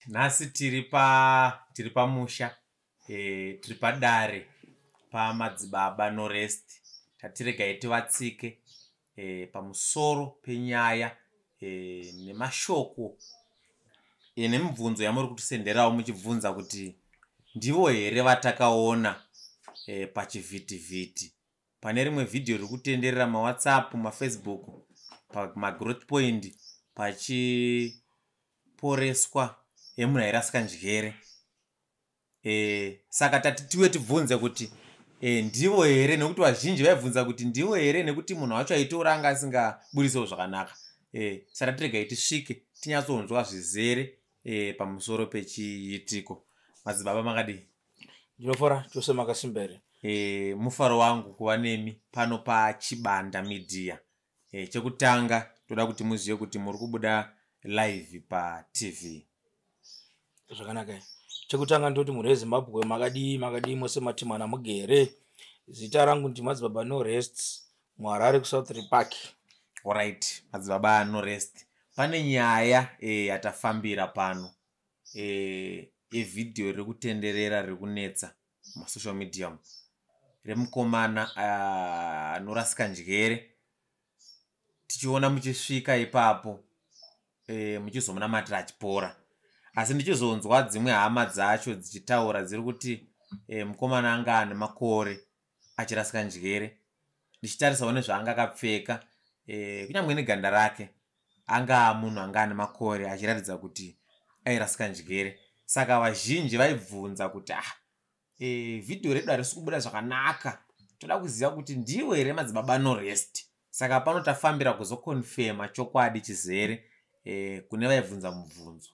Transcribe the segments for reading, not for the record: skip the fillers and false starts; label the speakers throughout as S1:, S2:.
S1: Nhasi tiri pa tiri pamusha tiri padare pamadzibaba Norest. Tatiregai tivatsike pamusoro penyaya nemashoko nemibvunzo yamuri kutisenderawo muchibvunza kuti ndivo here vatakaona pachivhitivhiti pane rimwe vhidhiyo riri kutenderera mawhatsapp, mafacebook, pamagrowth point pachiporeswa emunhu airasika njere. Saka tati tiwe tibvunze kuti ndivo here, nekuti vazhinji vaibvunza kuti ndivo here, nekuti munhu wacho aitora anga asingaburisewo zvakanaka. Saka tiregai tisvike tinyatsonzwa zvizere pamusoro pechiitiko. Madzibaba, makadii?
S2: Ndinofara chose, makasimba here?
S1: Mufaro wangu kuva nemi pano paChibanda Media. Chekutanga toda kuti muzive kuti muri kubuda live paTV.
S2: Zvakanaka. Chekutanga ndoti mhuri yeZimbabwe, makadii? Makadii mose matimana mugere? Zita rangu ndimadzibaba No Rest, muHarare, kuSouth Park.
S1: Alright, madzibaba No Rest, pane nyaya yatafambira pano yevhidhiyo riri kutenderera, riri kunetsa masocial media, remukomana anorasika njere. Tichiona muchisvika ipapo muchizomunamatira achipora, asi ndichizonzwa dzimwe hama dzacho dzichitaura dziri kuti mukomana anga ane makore achirasika njere. Ndichitarisawo nezvaanga akapfeka, kunyange neganda rake, anga munhu anga ane makore achiratidza kuti airasika njere. Saka vazhinji vaibvunza kuti ah, vhidhiyo redu harisi kubuda zvakanaka, toda kuziva kuti ndiwo here madzibaba No Rest. Saka pano tafambira kuzokonfema chokwadi chizere kune vaibvunza mubvunzo.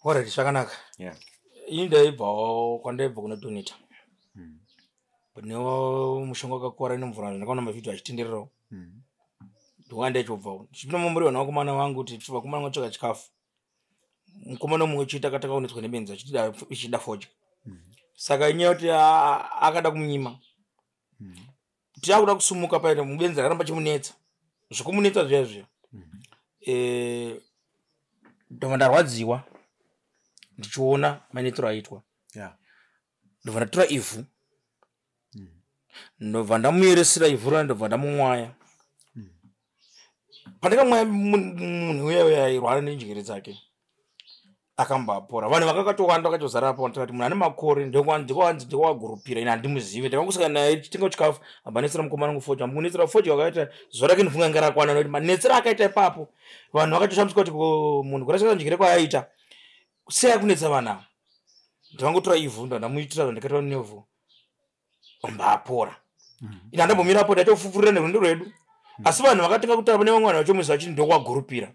S2: Alright, zvakanaka. Ini ndaibvawo kwandaibva kunodonata pane mushonga wakakora nemvura. Ndakaona mavhidhiyo achitendererawo. Ndikuva ndaichobvawo ndichipinda mumuriwo navakomana vangu kuti vakomana vatsvaka chikafu. Mukomana mumwe chete akatanga kunetswa nebenzi achitida ichida fodya. Saka inyaya yekuti akada kumunyima, tiakuda kusumuka paita mubenzi akaramba chimunetsa zvekumunetsa zviya zviya. Ndobva ndarwadziwa ndichiona manetsero aitwa. Ndobva ndatora ivhu, ndobva ndamuyeresera ivhu rona, ndobva ndamumwaya. Pandakamwaya munhu uya uya airwara nenjere dzake akambapora. Vanhu vakakatowanda vakatozara apo. Tikati munhu ane makore ndikwanzi ndikwagurupira. Ini handimuzive, ndakangosangana naye chitenga chikafu, ambanetsera mukomana wangu fodya. Amukunetsera fodya wakaita zuva rake, ndifunga inga rakwana, nekuti manetsero akaita ipapo vanhu vakatoshamiswa kuti munhu kurasika njere kwaaita sei akunetsa vanhu ava. Ndakangotora ivhu, ndandamuitira zvandakaita nevhu, ambapora. Ini handambomirapo, ndaitofufurira nerwendo rwedu, asi vanhu vakatanga kutaura pane vamwe vanhu vachomuziva vachiti ndokwagurupira.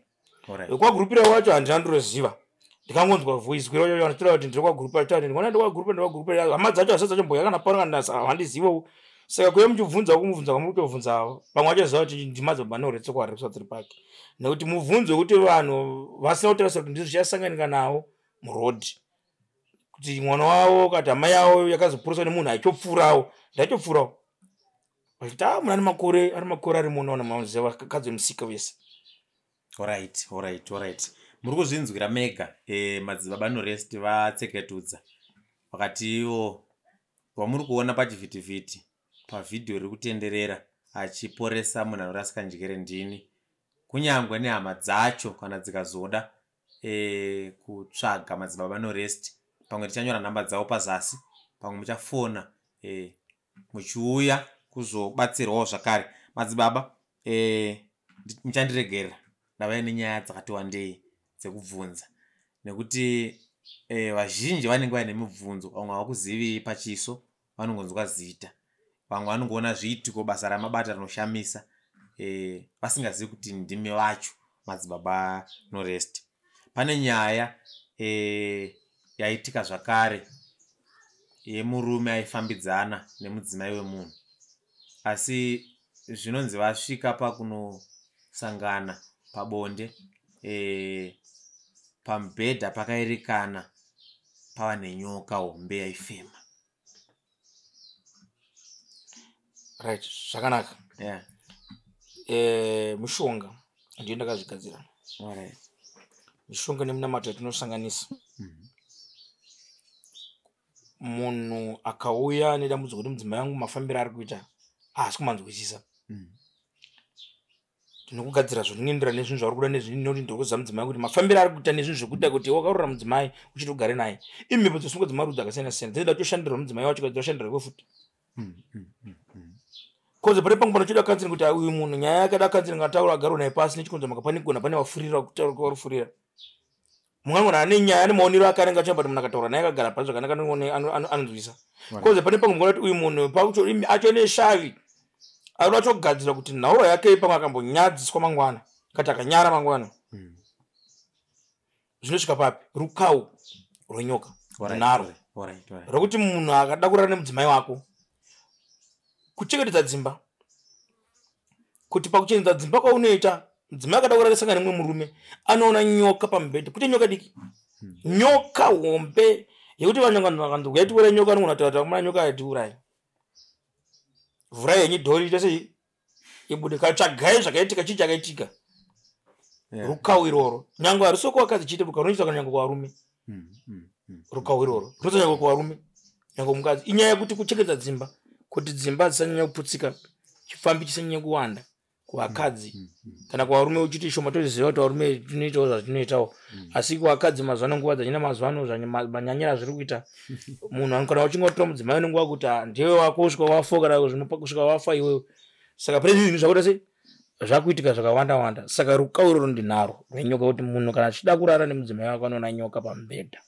S2: Kwagurupira wacho handina ndoroziva, ndikangonzwa voice kwira kuti ndiri kwagurupira, kuti ndikuona ndokwagurupira, ndokwagurupira. Hama dzacho hasati dzachomboya kana pano kana handizivewo. Saka kuya muchibvunza, kumubvunza kwamuri kutobvunza, vamwe vachoziva kuti ndimadzibaba Norest kwaHarare kuSouth Park, nekuti mubvunzo wekuti vanhu vasina kutarisa kuti ndizvo zvichasanganika navo murodhi, kuti mwana wavo kati hama yavo yakazoporeswa nemunhu aichopfuurawo, ndaitopfuurawo, vachiti a munhu ane makore, ari makore ari munoona maziva vakadzi vemusika vese.
S1: Alright, muri kuzvinzwira mega. Madzibaba Norest vatseketudza vakati ivo vamuri kuona pachivhitivhiti pavhidhiyo riri kutenderera achiporesa munhu anorasika njere ndini. Kunyangwe nehama dzacho kana dzikazoda kutsvaga madzibaba Norest, pamwe tichanyora nhamba dzavo pazasi, pamwe muchafona muchiuya kuzobatsirwawo zvakare. Madzibaba, muchandiregerera ndavai nenyaya dzakati wandei dzekubvunza, nekuti vazhinji vanenge vaine mibvunzo. Vamwe havakuzivii pachiso, vanongonzwa zita, vamwe vanongoona zviitiko, basa ramabata rinoshamisa, vasingazivi kuti ndimi vacho madzibaba Norest. Pane nyaya yaitika zvakare yemurume aifambidzana nemudzimai wemunhu, asi zvinonzi vasvika pakunosangana pabonde, pamubhedha pakaerekana pava nenyoka hombe yaifema.
S2: Right, zvakanaka. Mushonga ndiyo ndakazvigadzira. Mishonga nemunamato yatinosanganisa. Munhu akauya nedambudziko kuti mudzimai wangu mafambiro ari kuita haasi kumanzwisisa, tinokugadzira zvinoenderana nezvinhu zvauri kuda nezvinoti ndikuziva mudzimai kuti mafambiro ari kuita nezvinhu zvekuita kuti wakarora mudzimai uchiti ugare naye. Imhepo dzosungwa dzemarudzi akasiyana siyana dzinoda kutoshandirwa mudzimai wacho dzoshandirwa futi. Koze pane pamwe panochoda counseling kuti uyu munhu nyaya yake ada counseling, ataura agarwa naye pasi nechikonzo maka pane gona pane vafurira kutaura kwarufurira. Mumwe munhu ane nyaya ane maonero ake anenge achiamba kuti munhu akataura naye akagara pasi zvakanaka anonzwisa. Koze pane pamwe munoona kuti uyu munhu pakucho acho neshavi ari achogadzira kuti nhauro yake pamwe akambonyadziswa mangwana kati akanyara mangwana. Zvinosvika papi rukau rwenyoka runaro rwekuti munhu akada kurara nemudzimai wako kuchengetedza dzimba, kuti pakuchengetedza dzimba kwaunoita mudzimai akada kurara sangana nemumwe murume anoona nyoka pamubhedha, kwete nyoka diki, nyoka hombe yekuti vanhu vakanzi uyatiurai nyoka anogona kutaura kuti akomana nyoka yatiurai, vhurai henyu dhori ite sei ibude, katsvagai zvakaitika chii chakaitika. Rukau iroro nyange harisi kuvakadzi chete, rukau runoitwa kana nyange kuvarume. Rukau iroro runoitwa nyange kuvarume nyange kumukadzi. Inyaya yekuti kuchengetedza dzimba kuti dzimba dzisanyanya kuputsika, chifambi chisanyanya kuwanda kuvakadzi kana kuvarume uchiti shoma. Toziva kuti varume tinoitawo zvatinoitawo, asi kuvakadzi mazuva ano nguva dzanyina mazuva ano manyanyira zviri kuita munhu kana uchinge watora mudzimai unenge wakuti ndiwe wako kusvika wafa kana kusvika wafa iwewe. Saka pane zvinhu zvakuita sei zvakuitika zvakawanda wanda. Saka rukau iroro ndinaro rwenyoka kuti munhu kana achida kurara nemudzimai wako anoona nyoka pamubhedha.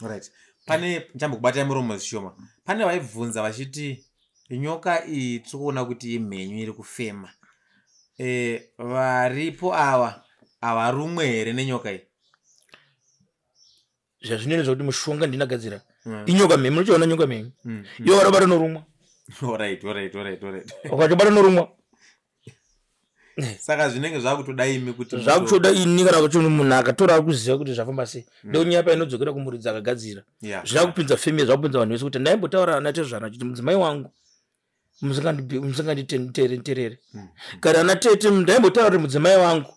S1: Right, pane ndichambokubatai muromo zvishoma. Pane vaibvunza vachiti nyoka iyi tiri kuona kuti imhenyu iri kufema, varipo ava havarumwe here nenyoka iyi?
S2: Zvazvinene zvakuti mushonga ndinagadzira inyoka mhenyu, unochiona nyoka mhenyu iwe warobata norumwa. Ukachobata norumwa.
S1: Saka zvinenge zvakutoda imi kuti
S2: zvakutoda ini kana kuti munhu akatora ari kuziva kuti zvafamba sei. Ndonyaya painodzokera kumuridzi akagadzira zvakupinza femia zvakupinza vanhu vese kuti ndaimbotaura natezvana chiti mudzimai wangu musinganditerere kana ana tete ndaimbotaura kuti mudzimai wangu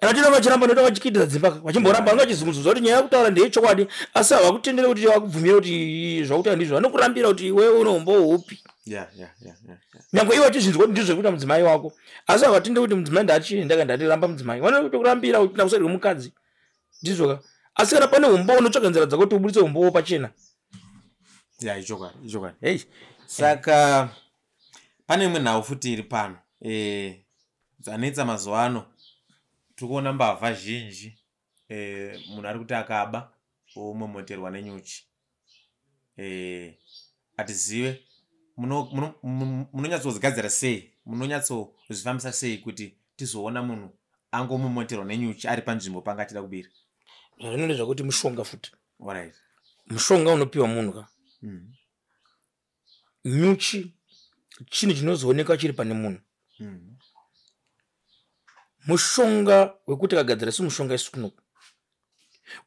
S2: anatenda vachiramba noita vachikidza dzimba vachimboramba vanga vachizunguzunza kuti nyaya yekutaura ndeyechokwadi, asi havakutendere kuti vakubvumire kuti zvakutaura ndizvo, vanokurambira kuti iwewe unohombo hupi. Nyangwe iwe achizvinzwa kuti ndizvo zvekuita mudzimai wako, asi havatendere kuti mudzimai ndachienda ndatiramba mudzimai, vanotokurambira kuti nakusari kwemukadzi ndizvoka. Asi kana pane humbo unotsvaga nzira dzako kuti ubudise humbowo pachena.
S1: Ya, ichokwadi, ichokwadi. Hey, saka pane imwe nhau futi iri pano dzanetsa mazuva ano. Tiri kuona mbavha zhinji, munhu ari kuti akaba omomoterwa nenyuchi. Atizive munonyatsozigadzira sei, munonyatsozvifambisa sei kuti tizoona munhu angomomoterwa nenyuchi ari panzvimbo panga achida kubira?
S2: Zvazvinoita zvakuti mushonga futi. Mushonga unopiwa munhu ka. Nyuchi chinhu chinozoonekwa chiri pane munhu. Mushonga wekuti akagadzira si mushonga isu kunoku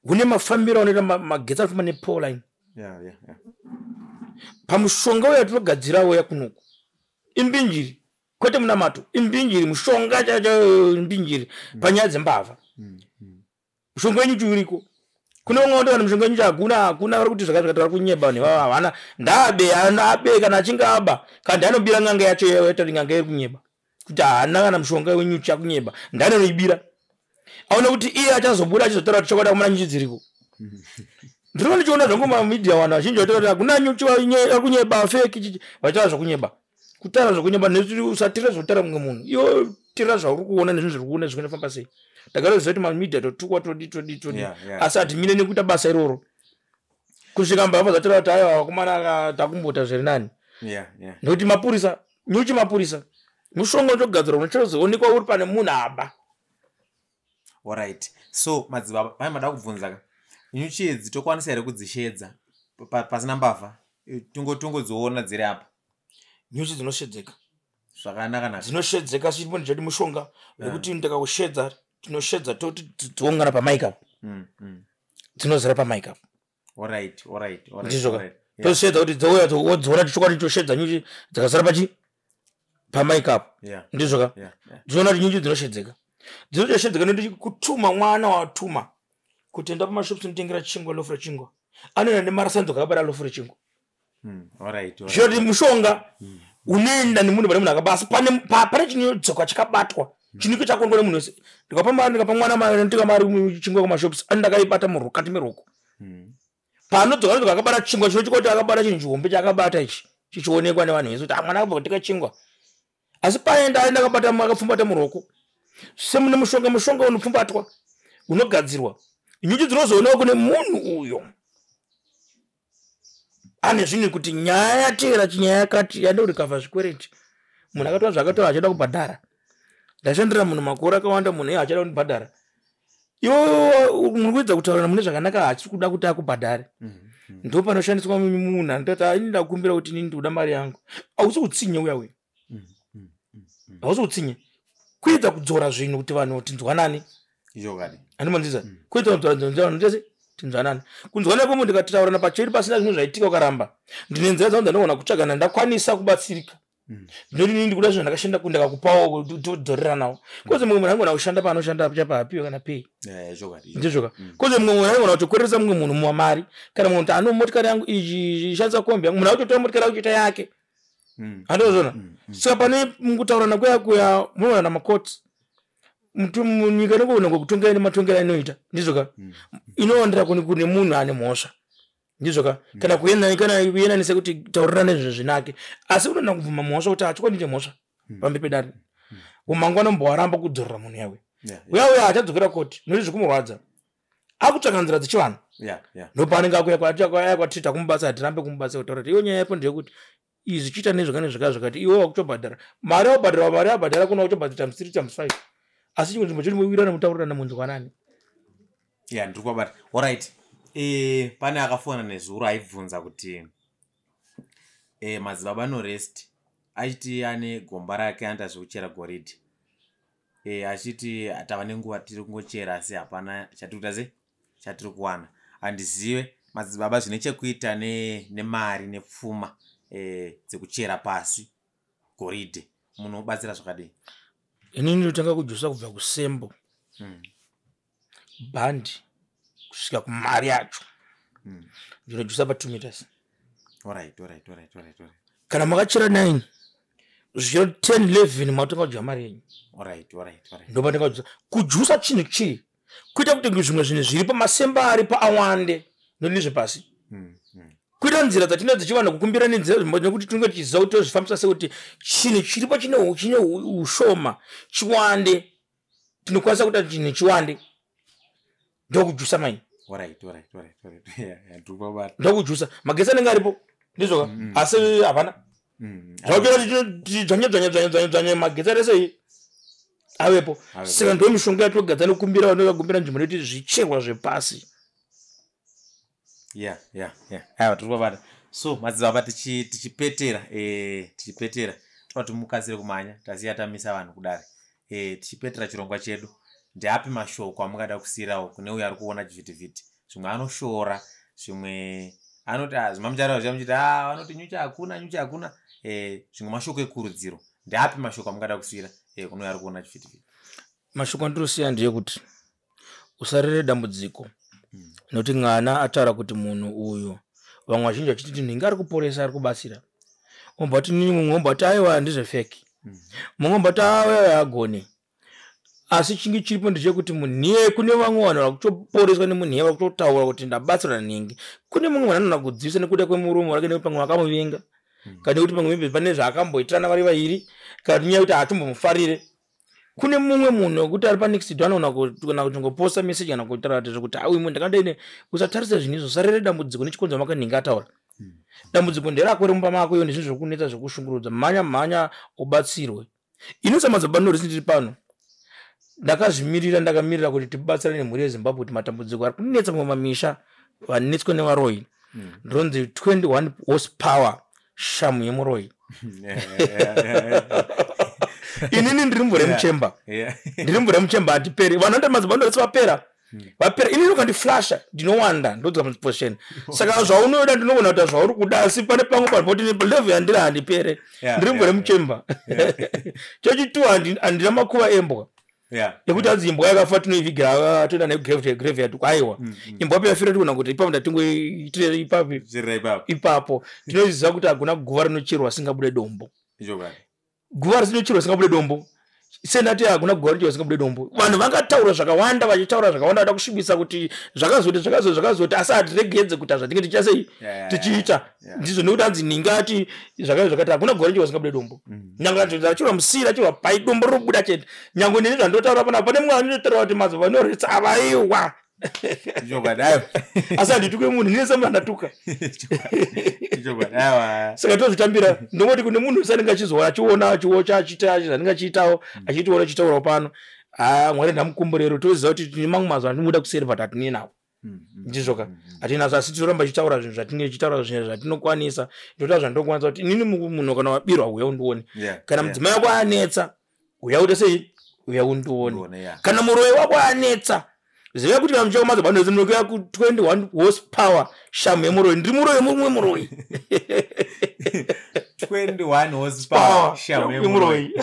S2: une mafambiro anoita magetsi anofamba nepower line. Pamushonga uya tinogadzira uya kunoku imbinjiri, kwete munamato, imbinjiri mushonga chacho imbinjiri panyaya dzembavha. Mushonga wenyuchi uriko kune vamwe vanoti vanhu mushonga wenyuchi hakuna hakuna, vari kuti zvakati vari kunyeba vanhu ivava havana ndaabe abe kana achinge aba kana ndianobira n'anga yacho yaita kuti n'anga iri kunyeba kuti haana kana mushonga wenyuchi akunyeba, ndanoibira aone kuti iye achazobuda achizotaura kuti chokwadi akumana nyuchi dziriko. Ndinoona ndichiona zvangu mamidia vanhu vazhinji vachitaura kuti hakuna nyuchi vari kunyeba feki chichi, vachitaura zvokunyeba, kutaura zvokunyeba nekuti usatira zvokutaura mumwe munhu, iwe tira zvauri kuona nezvinhu zviri kuona zvinofamba sei. Ndakatoziva kuti mamidia totukwa todi todi todi, asi hatimire nekuita basa iroro kusvika mbavha dzataura kuti aiwa vakomana takumbota zviri nani. Nekuti mapurisa nyuchi mapurisa mushonga unotogadzirwa unochozoonekwa uri pane munhu aba.
S1: Alright, so madzibaba mai mada kubvunza ka, nyuchi idzi tokwanisa here kudzishedza pasina mbavha, tongodziona dziri apa?
S2: Nyuchi dzinoshedzeka
S1: zvakanaka naka.
S2: Dzinoshedzeka chiripo ndechati mushonga wekuti ndikakushedza tinoshedza toti dziongana pamaika apo. Dzinozara pamaika apo. Ndizvo ka. Toshedza kuti dzouya wodziona chokwadi toshedza nyuchi dzakazara pachi pamaika apo. Ndizvo ka. Dzinoona kuti nyuchi dzinoshedzeka. Dzinotoshedzeka nekuti kutuma mwana watuma kuti enda pamashops unotengera chingwa, loaf rechingwa, anoenda nemari sanzoka akabata loaf rechingwa. Zvinoti mushonga unoenda nemunhu pane munhu akaba, asi pane chinodzoka chakabatwa, chinenge chakondwa nemunhu wese. Ndikapa mari, ndikapa mwana mari, ndinotenga mari chingwa kumashops, ani ndakaibata murukati meroko. Paanodzoka, anodzoka akabata chingwa chinochikwa kuti akabata chinhu chihombe chaakabata ichi, chichionekwa nevanhu vese kuti, "Ah, mwana akabva kutenga chingwa." Asi paenda aenda akabata, akapfumbata muruoko semune mushonga. Mushonga unopfumbatwa, unogadzirwa, nyuchi dzinozoonekwa kune munhu uyo ane zvinhu, kuti nyaya yateera, chinyaya yakati yada kurikavha zvikwereti, munhu akatora zvakatora, achada kubhadhara. Ndashandira munhu makore akawanda, munhu iye achada kundibhadhara. Iwe muri kuedza kutaurana mune zvakanaka, hachisi kuda kuti akubhadhare. Ndo panoshandiswa munhu anotati, "Ini ndakumbira kuti inini ndikuda mari yangu." Hausi utsinye uya uya, hausi utsinye, kuedza kudzora zvinhu kuti vanhu tinzwanane.
S1: Ichokwadi.
S2: Andimanzisa, kuedza kudzora zvinhu vanhu tese tinzwanane. Kunzwanana kwemunhu, ndikataurana pacheri pasina zvinhu zvaitika, ukaramba, ndine nzira dzangu dzandinogona kutsvagana ndakwanisa kubatsirika. Ndinoti inini ndikuda zvinhu ndakashanda, ndakakupawo, todzoreranawo, kozi mumwe munhu angona kushanda paanoshanda chapa hapiwe kana pei.
S1: Chokwadi.
S2: Ndizvoka, kozi mumwe munhu anogona kutokweresa mumwe munhu mumamari, kana mumwe kuti ano motikari yangu iyi, shandisa kombi yangu, munhu akutotora motikari yako kuita yake. Handozvona. Saka pane mukutaurana kuya kuya munoona namakoti, munyika inogona kutonga nematongero ainoita, ndizvoka, inowandira kune munhu ane mhosva, ndizvoka, kana kana kuyenanisa kuti taurirane zvinhu zvinake, asi unoona kubvuma mhosva kuti hachikwandite mhosva pamberi pedare, umangwana mbowaramba kudzorera munhu yawe, uya uya achadzokera koti nokuti zvikumurwadza, akutsvaka nzira dzechivanhu. Ndopaanenge akuya kwatiri, takumubatsira, hatirambe kumubatsira, kutaura kuti iwo nyaya yapo ndeyekuti izvi chiita nezvakane zvakati zvakati, iwe wakutobhadhara mari, wabhadhara mari, wabhadhara kuna uchobhadhara times 3, times 5, asi chimwe nzvimbo choti muwirane, mutaurirane, munzwanani.
S1: Ya, ndiri kubata. Alright, pane akafona nezuro aibvunza kuti madzibaba Norest achiti ane gomba rake, anoita zvekuchera goridhe, achiti tava nenguva tiri kungochera asi hapana chatiri kuita, se chatiri kuwana. Handizive madzibaba zvine chekuita nemari nepfuma dzekuchera pasi goridhe, munobatsira zvakadii?
S2: Inini ndinotanga kujusa kubva kusembo, bhandi, kusvika kumari yacho. Ndinojusa pa2 meters.
S1: Alright.
S2: Kana makachera 9 zvichiro 10, 11, matenga kudya mari yenyu.
S1: Alright.
S2: Ndopatenga kujusa. Kujusa chinhu chii? Kuita kuti zvimwe zvinhu zviripo, masemba aripo awande, noti nezvepasi. Kuita nzira dzatinenge dzichivanhu kukumbira nenzira, nekuti tinenge tichiziva kuti tozvifambisa sekuti chinhu chiripo chine ushoma chiwande, tinokwanisa kuita chinhu chiwande, ndokujusa mai.
S1: Alright. Yeah, ndiri kubata.
S2: Ndokujusa magetsi anenge aripo, ndizvoka, asi hapana zvakutora dzvanye dzvanye dzvanye dzvanye dzvanye, magetsi aresei avepo.
S1: Avepo.
S2: Saka ndo mishonga yatogadzira nekukumbira vanhu vakakumbira nzvimbo nekuti zvicherwa zvepasi.
S1: Yeah, aiwa, tiri kubata. So madzibaba, tichipetera, tichipetera, toda kuti mukasire kumhanya, tasiya tamisa vanhu kudare. Tichipetera chirongwa chedu, ndeapi mashoko amungada kusiyirawo kune uyo ari kuona chivhitivhiti? Zvimwe anoshora, zvimwe anoti, "Ah, zvimwe mucharaura zviya muchiti, ah, vanoti nyuchi hakuna, nyuchi hakuna." Zvimwe mashoko ekurudziro, ndeapi mashoko amungada kusiyira kune uyo ari kuona chivhitivhiti?
S2: Mashoko andinosiya ndeyekuti usarere dambudziko, nokuti mwana ataura kuti munhu uyu, vamwe vazhinji vachiti nhingi ari kuporesa, ari kubatsira, ombati nini, mumwe ombati aiwa, ndezvefake, mumwe ombati aiwa, agone. Asi chingi chiripo ndechekuti munhiye, kune vamwe vanhu vari kutoporeswa nemunhiye, vari kutotaura kuti ndabatsirwa nanhingi. Kune mumwe munhu anoona kudzivisa nekuda kwemuromo wake, nekuti pamwe vakamuvenga, kana nekuti pamwe maybe pane zvaakamboitirana vari vairi, kana kuti nyaya yekuti haatombomufarire. Kune mumwe munhu wekuti ari panext door anoona kana kutongoposta message kana kutaura kuti zvekuti auyu munhu ndakandaine. Usatarisa zvinhu izvo, usarere dambudziko nechikonzero makanhingi ataura. Dambudziko nderako remumba mako, iyo nezvinhu zvokunetsa, zvokushungurudza, mhanya mhanya ubatsirwe. Ini samadzibaba Norisi ndiri pano, ndakazvimirira, ndakamirira kuti tibatsirane nemhuri yeZimbabwe, kuti matambudziko ari kunetsa mumamisha, vanetswa nevaroyi. Ndinonzi 21 horsepower shamu yemuroyi. Inini ndiri mvura yemuchemba. Ndiri mvura yemuchemba, handiperi. Vanhu vanoita madzibaba Norisi vapera, vapera. Inini ukandiflasha ndinowanda, ndodzoka muposition. Saka zvaunoda ndinogona kuita zvauri kuda, asi pane pamwe panhu poti level yandiri handipere. Ndiri mvura yemuchemba. Chechitu, handina makuva embwa. Yekuti hanzi imbwa yakafa tinoivigira, ah, toenda nayo graveyard. Aiwa, imbwa payafira tikuona kuti ipapo ndatingoitire ipapo.
S1: Chirira ipapo.
S2: Ipapo tinoziva kuti hakuna guva rinocherwa singabude dombo.
S1: Ichokwadi.
S2: Guva risinocherwa singabude dombo, sendati hakuna guva rinocherwa singabude dombo. Vanhu vangataura zvakawanda, vachitaura zvakawanda, vada kusvibisa kuti zvakazoti, zvakazoti, zvakazoti, asi hatiregedze kuita zvatinge tichiita sei, tichiita. Ndizvo, nekuti hanzi ningati zvakati zvakati, hakuna guva rinocherwa singabude dombo. Nyange achirwa musira, achirwa pai, dombo rinobuda chete. Nyange neni zvandotaura panapa, pane mumwe anotaura kuti mazuva anoretsa avaiwa.
S1: Ichokwadi, aiwa.
S2: Asi handituke munhu, ndine semunhu andatuka.
S1: Ichokwadi, aiwa.
S2: Saka tozvitambira. Ndongoti kune munhu wese anenge achizoona, achiona, achiwocha, achiita zvanenge achiitawo, achitiona achitaurawo pano, ha, Mwari ndamukomborero. Toziva kuti tine mamwe mazuva atinobuda kuseri, but hatinei nawo. Ndizvoka, hatinazvo, asi tinoramba tichitaura zvinhu zvatinenge tichitaura, zvinhu zvatinokwanisa. Ndotaura zvandinokwanisa kuti inini munhu kana wabirwa, uya undione. Kana mudzimai wako anetsa, uya uite sei, uya undione.
S1: Ndione, yeah.
S2: Kana muroyi wako anetsa, ziva kuti kana muchako madzibaba ndinokuya ku 21 horsepower shamu yemuroyi. Ndiri muroyi, mumwe muroyi.
S1: 21 horsepower shamu yemuroyi.
S2: Yemuroyi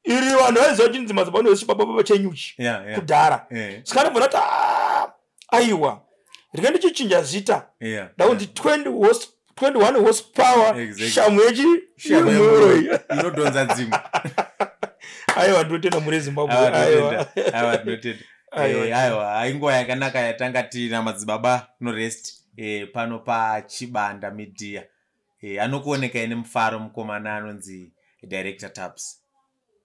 S2: iri. Vanhu vaiziva chinzi madzibaba ndosibaba chenyuchi kudhara. Saka ndobva ndati, "Ah, aiwa, ndinge ndichichinja zita, ndakunzi 20 horse, 21 horsepower shamu yechi
S1: Shamu
S2: yemuroyi."
S1: yemuroyi inodhonza dzimwe.
S2: Aiwa, ndinotenda muri Zimbabwe.
S1: Aiwa,
S2: aiwa.
S1: tinotenda. Aiwa, tinotenda.
S2: Aiwa.
S1: Aiwa, inguva yakanaka yatanga tiina madzibaba Norest pano paChibanda Media. Anokuonekai nemufaro mukomana anonzi Director Taps.